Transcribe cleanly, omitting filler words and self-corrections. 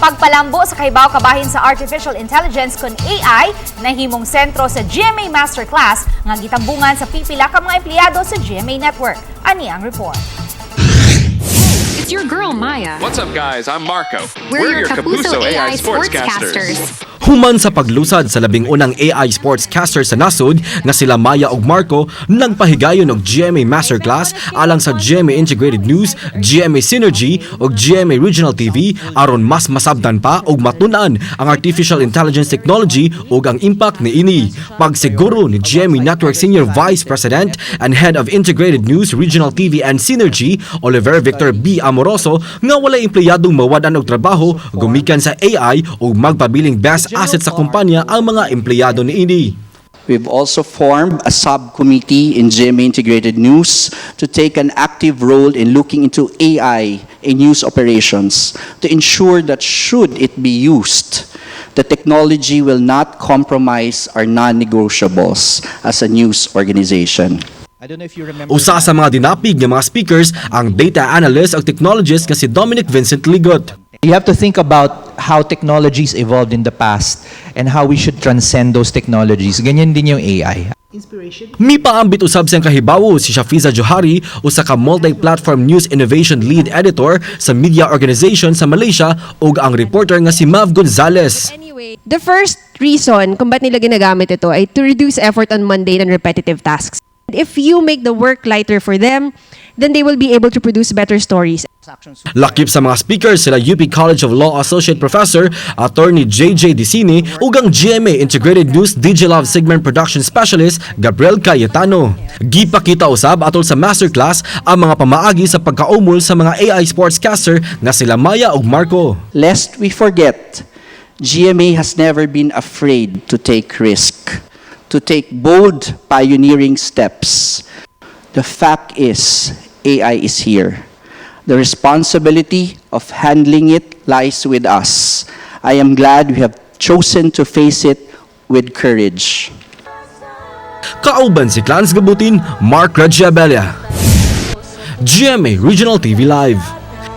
Pagpalambo sa kahibaw kabahin sa artificial intelligence kon AI nahimong sentro sa GMA Masterclass nga gitambungan sa pipila ka mga empleyado sa GMA Network. Ani ang report. It's your girl, Maya. What's up, guys? I'm Marco. We're your Kapuso AI Sportscasters. Human sa paglusad sa 11 AI sportscaster sa nasod nga sila Maya ug Marco, nagpahigayon og GMA Masterclass alang sa GMA Integrated News, GMA Synergy ug GMA Regional TV aron mas masabtan pa ug matun-an ang artificial intelligence technology ug ang impact niini. Pagsiguro ni GMA Network Senior Vice President and Head of Integrated News, Regional TV and Synergy, Oliver Victor B. Amoroso, nga walay empleyadong mawad-an og trabaho gumikan sa AI ug magpabiling best asset sa kumpanya ang mga empleyado niini. We've also formed a subcommittee in GMA Integrated News to take an active role in looking into AI in news operations to ensure that should it be used, the technology will not compromise our non-negotiables as a news organization. I don't know if you remember. Usa sa mga dinapig nga mga speakers ang data analyst ug technologist nga si Dominic Vincent Ligot. You have to think about how technologies evolved in the past and how we should transcend those technologies. Ganyan din yung AI. Mipaambit usab siyang kahibawo si Shafiza Johari, usa ka multi-platform news innovation lead editor sa media organization sa Malaysia, ug ang reporter nga si Mav Gonzalez. Anyway, the first reason kung ba't nila ginagamit ito ay to reduce effort on mundane and repetitive tasks. If you make the work lighter for them, then they will be able to produce better stories. Lakip sa mga speakers sila UP College of Law Associate Professor Attorney JJ Dicini ug ang GMA Integrated News DigiLove Segment Production Specialist Gabriel Cayetano. Gipakita usab atol sa masterclass ang mga pamaagi sa pagkaumol sa mga AI sportscaster nga sila Maya ug Marco. Lest we forget, GMA has never been afraid to take risk, to take bold pioneering steps. The fact is, AI is here. The responsibility of handling it lies with us. I am glad we have chosen to face it with courage. Kauban si Clans Gabutin, Mark Regiabella. GMA Regional TV Live.